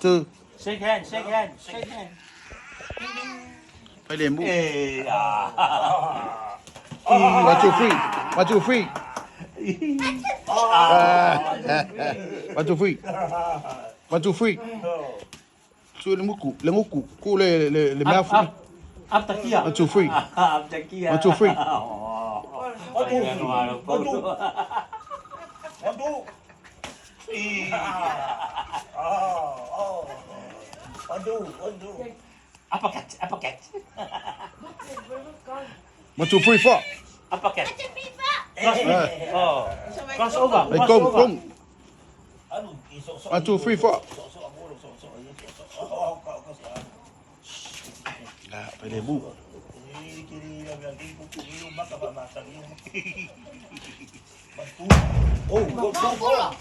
Two. Shake hand, shake hand, shake hand. 快点步。哎呀， One two three. One two three. One two three. One two three. 所以你冇估，你冇估，估你你你咩 Up up up 得 One two three. Up 得 One two three. 我都我都 One two. Oh, oh. One two, one two. Uppercut, uppercut, One two three four. Uppercut. Oh, cross over, 嚟 cross 攻 over. 攻。One two three four. 啊，快点步。 Oh, go, go, go.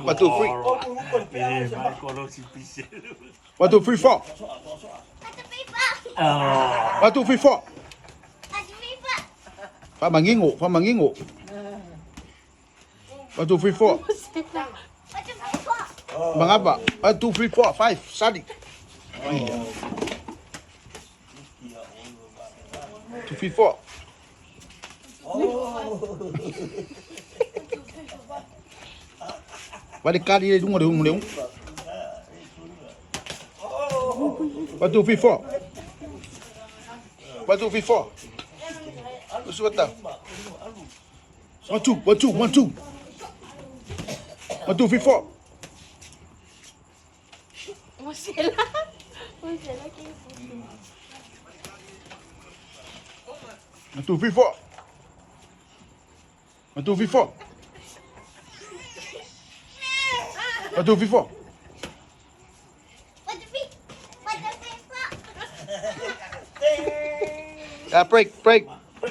One two three. One two three four. One two three four. 發文英我，發文英我。One two three four. 問阿爸，one two three four five，三。Two three four. 我哋家啲我哋我哋。One two three four. One two three four. 我说的。One two one two one two. One two three four. One two three four. One two three four. One two three four. Ah, break, break.